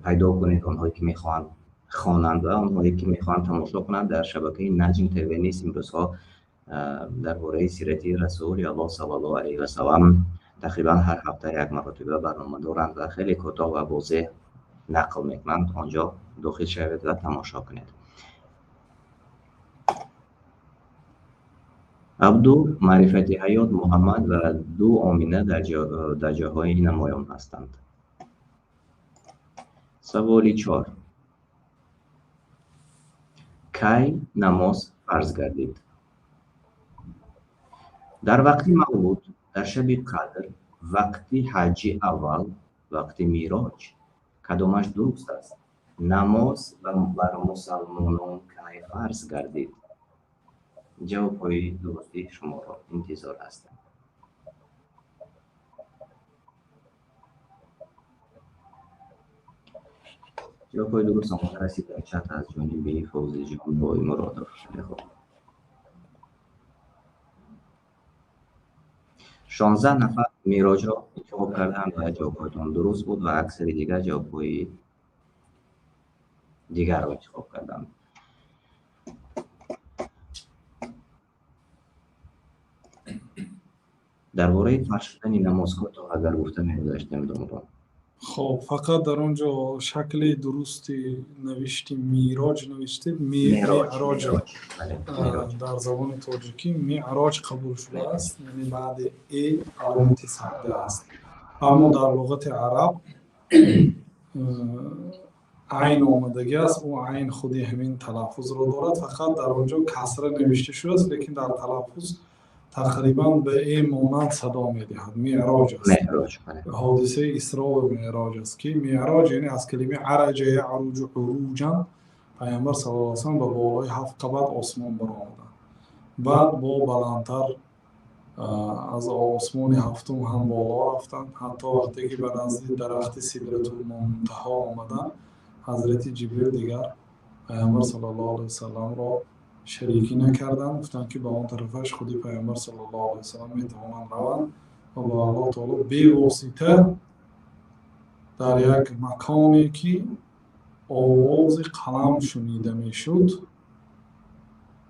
пайдо кунед. Онҳое ки мехоҳанд хонанд ва онҳое ки мехоҳанд тамошо кунанд дар шабакаи Наҷм ТВ низ имрӯзҳо дар бораи сирати Расули Аллоҳ саллаллоҳу алайҳи васаллам тақрибан ҳар ҳафта як маротиба барнома доранд ва хеле кӯтоҳ ва возеҳ нақл мекунанд. Он ҷо дохил шавед ва тамошо кунед. Абду, Маърифати Ҳаёт, Муҳаммад ва ду Омина дар ҷойҳои намоён ҳастанд. Саволи 4. Кай намоз фарз гардид? Дар вақти мавлуд, дар шаби қадр, вақти ҳаҷҷи аввал, вақти мироҷ. Кадомаш дуруст аст? Намоз бар мусалмонон кай фарз гардид? Ҷавобҳои дурусти шуморо интизор ҳастам. Ҷавобҳои дуруст омода расид дар чат аз ҷониби Фавзиҷон Боймуродов. Хеле хуб. 16 нафар мироҷро интихоб карданд ва ҷавобҳоятон дуруст буд ва аксари дигар ҷавобҳои дигарро интихоб карданд. Дар бораи фарз шудани намозҳо то агар гуфта мегузаштем, домро. Хоб, фақат дар он ҷо шакли дурусти навишти мироҷ навиштед, меъроҷ. Дар забони тоҷикӣ меъроҷ қабул шудааст, яъне баъди э аломати сабда аст. Аммо дар луғати араб айн омадагӣ аст, ӯ айн худи ҳамин талаффузро дорад, фақат дар он ҷо касра навишта шудааст, лекин дар талаффуз тақрибан ба э монанд садо медиҳад. Меъроҷ аст. Ҳодисаи Исро ва Меъроҷ аст, ки меъроҷ яъне аз калимаи араҷа яъруҷу уруҷан, Пайғамбар саллаллоҳу алайҳи васаллам ба болои 7 қабат осмон баромаданд. Баъд бо баландтар аз осмони ҳафтум ҳам боло рафтанд, ҳатто вақте ки ба назди дарахти Сидратул Мунтаҳо омаданд, Ҳазрати Ҷибрил дигар Пайғамбар саллаллоҳу алайҳи васалламро шарикӣ накарданд, гуфтанд ки ба он тарафаш худи Пайғамбар саллаллоҳу алайҳи васаллам метавонанд раванд ва ба Аллоҳ таоло бевосита дар як маконе ки овози қалам шунида мешуд,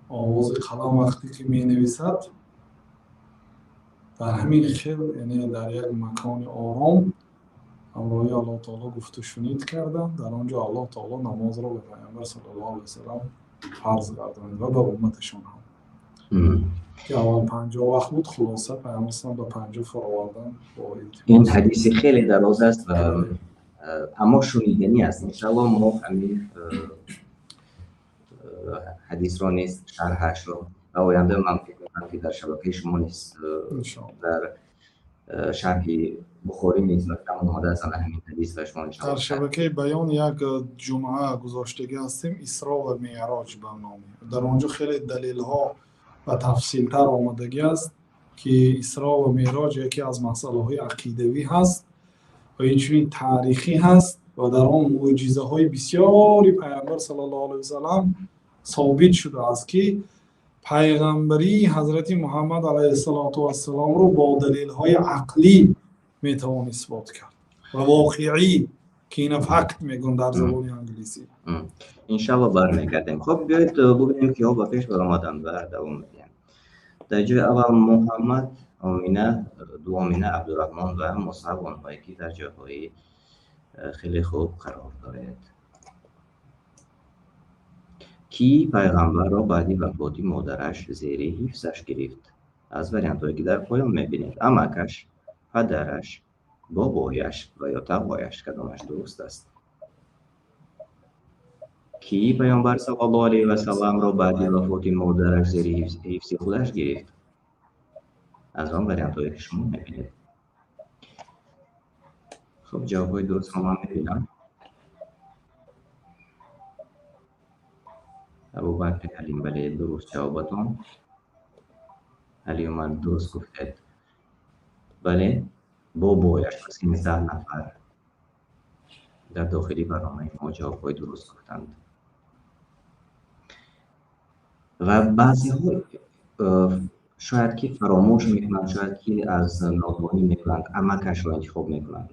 овози қалам вақте ки менависад, дар ҳамин хел, яъне дар як макони ором ҳамроҳи Аллоҳ таоло гуфту шунид карданд. Дар он ҷо Аллоҳ таоло намозро ба Пайғамбар саллаллоҳу алайҳи васаллам фарз гардонид ва ба умматашон ҳам, ки аввал 50 вақт буд, хулоса Пайғамбар саллаллоҳу ба 50 фаровардан. Ин ҳадиси хеле дароз аст ва аммо шуниданӣ аст. Иншааллоҳ мо ҳамин ҳадисро низ шарҳашро ва оянда ман фикр мекунам, ки дар шабакаи шумо низ дар шарҳи Бухорӣ низ мактаб омода аст ҳамин ҳадис ва шумо иншааллоҳ дар шабакаи Баён як ҷумъа гузоштагӣ ҳастем, Исро ва Меъроҷ ба номи. Дар он ҷо хеле далелҳо ва тафсилтар омадагӣ аст, ки Исро ва Меъроҷ яке аз масъалаҳои ақидавӣ ҳаст ва инчунин таърихӣ ҳаст ва дар он мӯъҷизаҳои бисёри Пайғамбар саллаллоҳу алайҳи васаллам собит шудааст, ки пайғамбарии Ҳазрати Муҳаммад алайҳиссалоту вассаломро бо далелҳои ақлӣ метавон исбот кард ва воқеӣ, ки ина факт мегӯянд дар забони англисӣ. Иншаллоҳ бармегардем. Хоб, биёед бубинем, киҳо ба пеш баромаданд ва давом медиҳем. Дар ҷои аввал Муҳаммад, Омина, ду Омина, Абдураҳмон ва Мусаб, онҳое ки дар ҷойҳои хеле хуб қарор доред. Ки пайғамбарро баъди вафоти модараш зери ҳифзаш гирифт? Аз вариантҳое ки дар поён мебинед: амакаш, падараш, бобояш ва ё тағояш, кадомаш дуруст аст? Ки пайғамбар саллаллоҳу алайҳи васалламро баъди вафоти модараш зери ҳифзи худаш гирифт? Аз он вариантҳое ки шумо мебинед. Хуб, ҷавобҳои дурустро ман мебинам. Абубакр Ҳалим, бале, дуруст ҷавобатон. Али Умар, дуруст гуфтед. Бале, бобояш. 13 нафар дар дохили барномаи мо ҷавобҳои дуруст гуфтанд. Ва баъзеҳо шояд ки фаромӯш мекунанд, шояд ки аз нодонӣ мекунанд, амакашро интихоб мекунанд.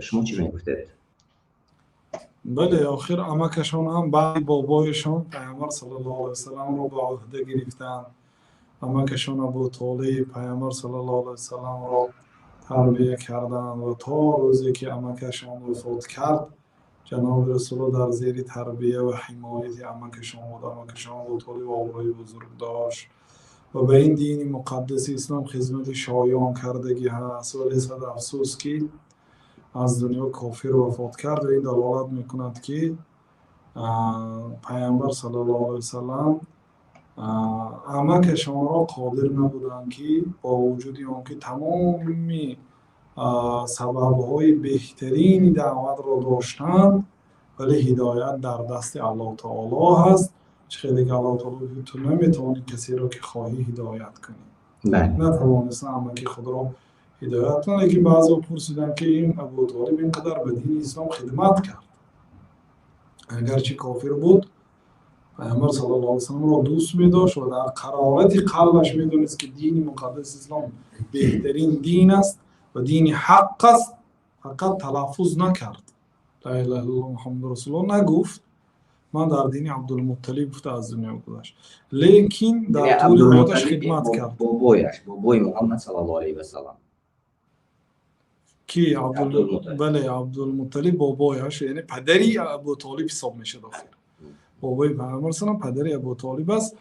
Шумо чӣ мегуфтед? Бале, охир амакашон ҳам баъди бобояшон Пайғамбар саллаллоҳу алайҳи васалламро ба уҳда гирифтанд. Амакашон Абу Толиб Пайғамбар саллаллоҳу алайҳи васалламро тарбия карданд ва то рӯзе ки амакашон вафот кард, ҷаноби Расулуллоҳ дар зери тарбия ва ҳимояти амакашон буд. Амакашон Абу Толиб обрӯи бузург дошт ва ба ин дини муқаддаси ислом хизмати шоён кардагӣ ҳаст. Вале сад афсӯс, ки аз дунё кофир вафот кард ва ин далолат мекунад, ки Пайғамбар саллаллоҳу алайҳи васаллам амакашонро қодир набуданд, ки бо вуҷуди он ки тамоми сабабҳои беҳтарини даъватро доштанд, вале ҳидоят дар дасти Аллоҳ таоло ҳаст. Чӣ хеле ки Аллоҳ таоло гуфт: ту наметавонӣ касеро ки хоҳӣ ҳидоят кунӣ. Натавонистанд амаки худро ҳидоят кунанд. Лекин баъзеҳо пурсиданд, ки ин Абу Толиб ин қадар ба дини ислом хидмат кард, агарчи кофир буд, Пайғамбар саллаллоҳу алайҳи васалламро дӯст медошт ва дар қарорати қалбаш медонист, ки дини муқаддаси ислом беҳтарин дин аст ва дини ҳақ аст. Фақат талаффуз накард, ла илаҳа иллаллоҳ Муҳаммаду расулуллоҳ нагуфт. Ман дар дини Абдулмутталиб гуфта аз дунё гузашт, лекин дар тӯли ҳаёташ хидмат кард. Бобояш, бобои Муҳаммад саллаллоҳу алайҳи васаллам. Ки бале, Абдулмутталиб бобояш, яъне падари Абу Толиб ҳисоб мешуд охир. Бобои Паёмбар саллаллоҳу падари Абу Толиб аст.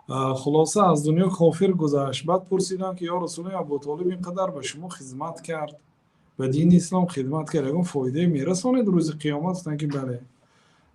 Хулоса аз дунё кофир гузашт. Баъд пурсиданд ки ё Расулуллоҳ, Абу Толиб инқадар ба шумо хизмат кард, ба дини ислом хидмат кард, ягон фоидае мерасонед рӯзи қиёмат? Гуфтанд ки бале,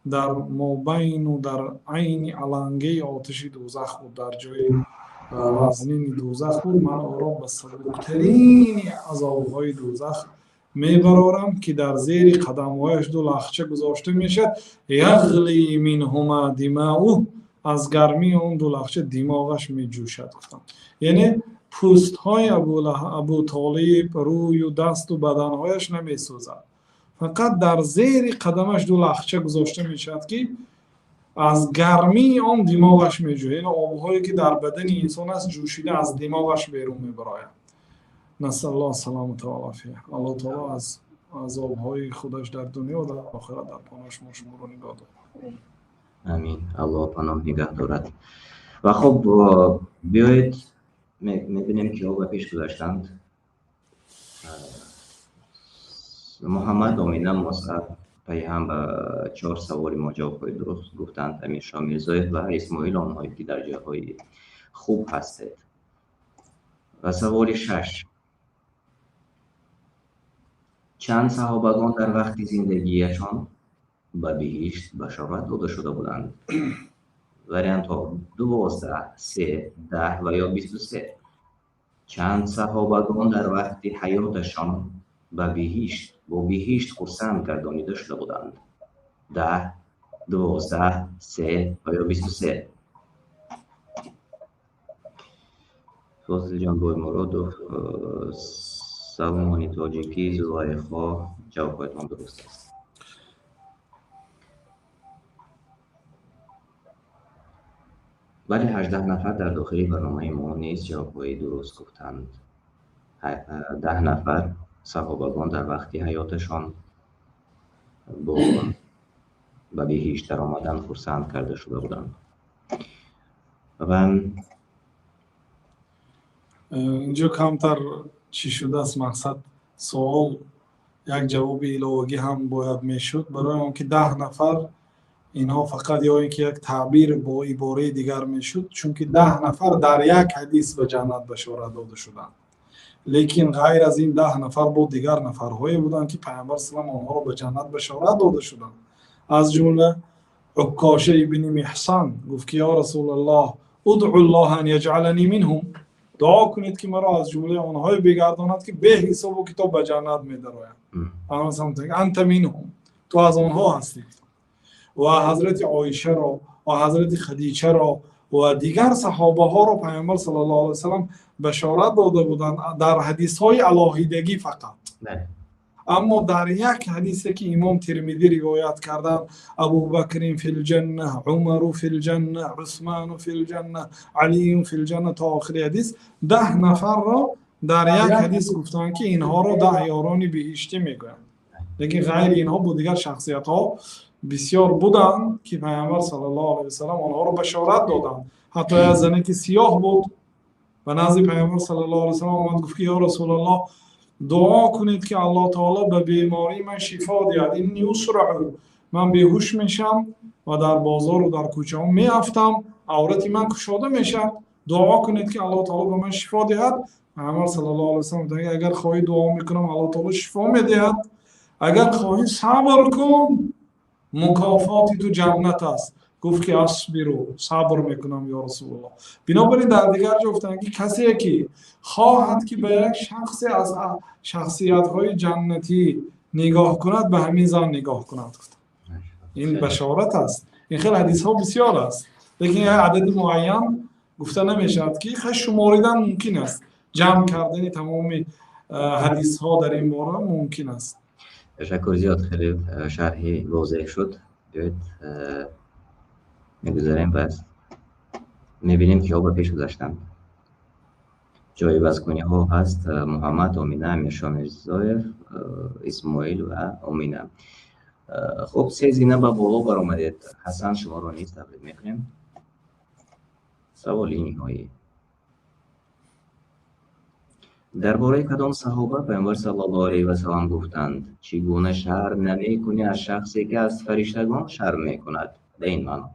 дар мобайну дар айни алангаи оташи дӯзах буд, дар ҷои вазнини дӯзах буд. Ман ӯро ба сабуктарини азобҳои дӯзах мебарорам, ки дар зери қадамҳояш ду лахча гузошта мешавад. Яғли минҳума димауҳ, аз гармии он ду лахча димоғаш меҷӯшад. Гуфтанд, яъне пӯстҳои Абу Толиб, рӯю дасту баданҳояш намесӯзад, фақат дар зери қадамаш ду лахча гузошта мешавад, ки аз гармии он димоғаш меҷӯшад. Яъне обҳое ки дар бадани инсон аст, ҷӯшида аз димоғаш берун мебарояд. Насаллоҳ саломата вал офия. Аллоҳ таоло аз азобҳои худаш дар дунё ва дар охират дар паноҳаш мо шуморо нигоҳ дорад. Амин. Аллоҳ паноҳ нигаҳ дорад. Ва хуб, биёед мебинем киҳо ба пеш гузаштанд. Муҳаммад, Омина, Мусаб пайҳам ба 4 саволи мо ҷавобҳои дуруст гуфтанд. Амиршо Мирзоев ва Исмоил, онҳое ки дар ҷойҳои хуб ҳастед. Ва саволи 6: чанд саҳобагон дар вақти зиндагиашон ба биҳишт башорат дода шуда буданд? Вариантҳо: 12, 3, 10 ва ё 23. Чанд саҳобагон дар вақти ҳаёташон ба биҳишт бо биҳишт хурсанд гардонида шуда буданд? 10, 12, 3 ва ё 23. Фозилҷон Боймуродов, Салмони Тоҷикӣ, Зулайхо, ҷавобҳоятон дуруст аст. Бале, 18 нафар дар дохили барномаи мо низ ҷавобҳои дуруст гуфтанд. 10 нафар саҳобагон дар вақти ҳаёташон бо ба биҳишт даромадан хурсанд карда шуда буданд. Ва инҷо камтар чӣ шудааст, мақсад суол як ҷавоби иловагӣ ҳам бояд мешуд, барои он ки 10 нафар инҳо фақат ё ин ки як таъбир бо ибораи дигар мешуд, чунки 10 нафар дар як ҳадис ба ҷаннат башорат дода шуданд. Лекин ғайр аз ин 10 нафар бо дигар нафарҳое буданд, ки Паёмбар саллаллоҳу алайҳи ва саллам онҳоро ба ҷаннат башорат дода шуданд. Аз ҷумла Уккоша ибни Меҳсан гуфт ки ё Расулуллоҳ, удъуллоҳ ан яҷъалани минҳум, дуо кунед ки маро аз ҷумлаи онҳое бигардонад, ки бе ҳисобу китоб ба ҷаннат медароянд. Паёмбар саллаллоҳу алайҳи ва саллам анта минҳум, ту аз онҳо ҳастӣ. Ва ҳазрати Оишаро ва ҳазрати Хадичаро ва дигар саҳобаҳоро Паёмбар саллаллоҳу алайҳи ва саллам башорат дода буданд дар ҳадисҳои алоҳидагӣ фақат. Аммо дар як ҳадисе ки имом Тирмизӣ ривоят карданд, Абубакрин фил ҷанна, Умару фил ҷанна, Усману фил ҷанна, Алию фил ҷанна то охири ҳадис 10 нафарро дар як ҳадис гуфтанд, ки инҳоро 10 ёрони биҳиштӣ мегӯянд. Лекин ғайри инҳо бо дигар шахсиятҳо бисёр буданд, ки Паёмбар саллаллоҳу алайҳи ва саллам онҳоро башорат доданд. Ҳатто як зане ки сиёҳ буд ба назди Паёмбар саллаллоҳу алайҳи ва саллам омад, гуфт ки ё Расулуллоҳ, дуо кунед ки Аллоҳ таоло ба бемории ман шифо диҳад. Инни усрау, ман беҳуш мешам ва дар бозору дар кӯчаҳо меафтам, аврати ман кушода мешавад. Дуо кунед ки Аллоҳ таоло ба ман шифо диҳад. Паёмбар саллаллоҳу алайҳи ва саллам гуфт, агар хоҳӣ дуо мекунам, Аллоҳ таоло шифо медиҳад, агар хоҳӣ сабр кун, мукофоти ту ҷаннат аст. Гуфт ки асбиру, сабр мекунам ё Расулуллоҳ. Бинобар ин дар дигар ҷо гуфтанд ки касе ки хоҳад ки ба як шахсе аз шахсиятҳои ҷаннатӣ нигоҳ кунад, ба ҳамин зан нигоҳ кунад. Ин башорат аст. Ин хел ҳадисҳо бисёр аст, лекин як адади муайян гуфта намешавад, ки шуморидан мумкин аст. Ҷамъ кардани тамоми ҳадисҳо дар ин бора мумкин аст. Ташаккур зиёд, хеле шарҳи возеҳ шуд. Биёед мегузарем ва мебинем киҳо ба пеш гузаштанд. Ҷои вазгуниҳо ҳаст: Муҳаммад, Омина, Амиршо Мирзоев, Исмоил ва Омина. Хуб, 3 зина ба боло баромадед. Ҳасан, шуморо низ табрик мекунем. Саволи ниҳоӣ: Дар бораи кадом саҳоба Паёмбар саллаллоҳу алайҳи васаллам гуфтанд: чӣ гуна шарм намекунӣ аз шахсе ки аз фариштагон шарм мекунад? Ба ин маъно: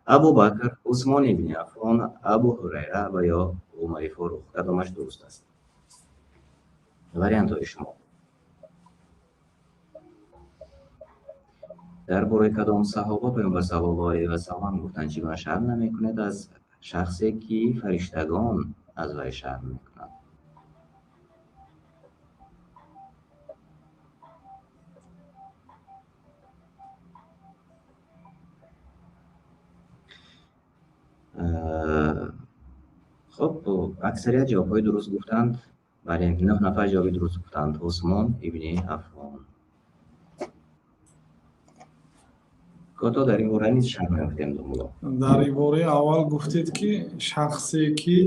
Абубакр, Усмон ибни Аффон, Абу Ҳурайра ва ё Умари Форуқ. Кадомаш дуруст аст? Вариантҳои шумо. Дар бораи кадом саҳоба Паёмбар саллаллоҳу алайҳи васаллам гуфтанд: чӣ гуна шарм намекунад аз шахсе ки фариштагон аз вай шарм мекунанд? Хуб, аксарият ҷавобҳои дуруст гуфтанд. Бале, 9 нафар ҷавоби дуруст гуфтанд. Усмон ибни Аффон. Кото дар ин бора низ шарм меёфтем, домулло. Дар ибораи аввал гуфтед, ки шахсе ки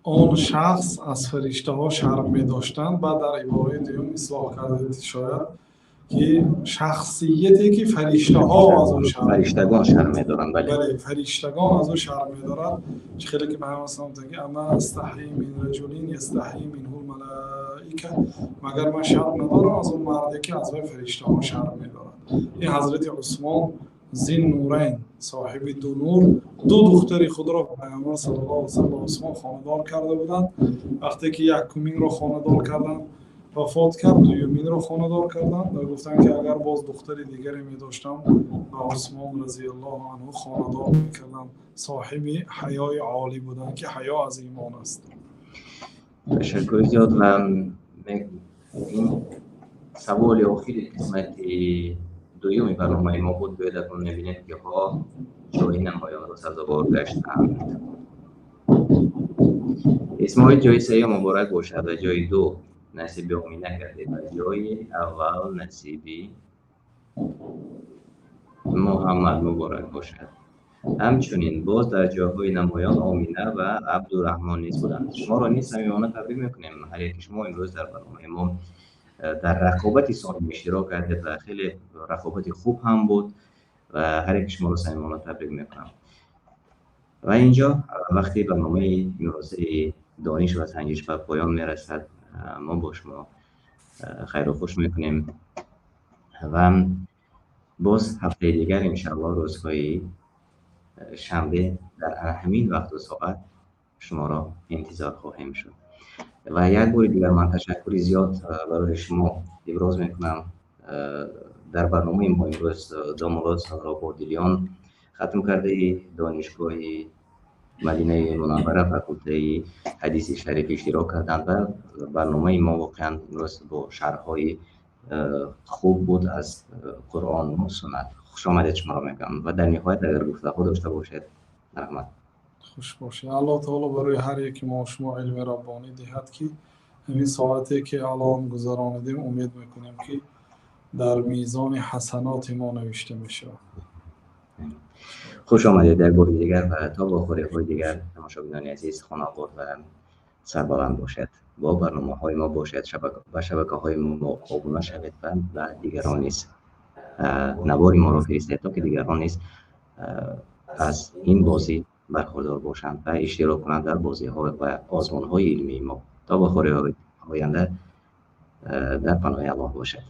он шахс аз фариштаҳо шарм медоштанд, баъд дар ибораи дуюм ислоҳ кардед, шояд ки шахсияте ки фариштаҳо аз ӯ шарм фариштагон шарм медоранд. Бале, бале, фариштагон аз ӯ шарм медоранд. Чӣ хеле ки Паёмбар саллаллоҳу алайҳи васаллам гуфтанд: ама астаҳйи мин раҷулин ястаҳйи минҳул малоика, магар ман шарм надорам аз он марде ки аз вай фариштаҳо шарм медоранд. Ин ҳазрати Усмон Зиннурайн, соҳиби ду нур, ду духтари худро Паёмбар саллаллоҳу алайҳи васаллам ба Усмон хонадор карда буданд. Вақте ки якуминро хонадор карданд, вафот кард, дуюминро хонадор карданд ва гуфтанд ки агар боз духтари дигаре медоштам ба Усмон разияллоҳу анҳу хонадор мекардам. Соҳиби ҳаёи олӣ буданд, ки ҳаё аз имон аст. Ташаккур зиёд. Ва ин саволи охири қисмати дуюми барномаи мо буд. Биёед акнун мебинем, ки ҳо ҷои намоёнро сазовор гаштанд. Исмоил, ҷои сеюм муборак бошад ва ҷои ду насиби Омина гардид ва ҷои аввал насиби Муҳаммад муборак бошад. Ҳамчунин боз дар ҷойҳои намоён Омина ва Абдураҳмон низ буданд. Шуморо низ самимона табрик мекунем. Ҳар яки шумо имрӯз дар барномаи мо дар рақобати солим иштирок кардед ва хеле рақобати хуб ҳам буд ва ҳар яки шуморо самимона табрик мекунам. Ва инҷо вақти барномаи имрӯзаи дониш ва санҷиш ба поён мерасад. Мо бо шумо хайру хуш мекунем ва боз ҳафтаи дигар иншааллоҳ рӯзҳои шанбе дар ҳамин вақту соат шуморо интизор хоҳем шуд. Ва як бори дигар ман ташаккури зиёд барои шумо иброз мекунам. Дар барномаи мо имрӯз домулло Соҳроб Одилиён, хатмкардаи донишгоҳи Мадинаи Мунаввара, факултаи ҳадиси шариф иштирок карданд ва барномаи мо воқеан имрӯз бо шарҳҳои хуб буд аз Қуръон ва суннат. Хуш омадед шуморо мегӯям ва дар ниҳоят агар гуфтаҳо дошта бошед, марҳамат. Хуш бошед. Аллоҳ таоло барои ҳар яки мо шумо илми раббонӣ диҳад, ки ҳамин соате ки алон гузаронидем, умед мекунем ки дар мизони ҳасаноти мо навишта мешавад. Хуш омадед як бори дигар ва то вохӯриҳои дигар, тамошобинони азиз, хонобод ва сарбаланд бошед. Бо барномаҳои мо бошед, ба шабакаҳои мо обуна шавед ва ба дигарон низ навори моро фиристед, то ки дигарон низ аз ин бозӣ бархурдор бошанд ва иштирок кунанд дар бозиҳо ва озмунҳои илмии мо. То вохӯриҳои оянда дар паноҳи Аллоҳ бошед.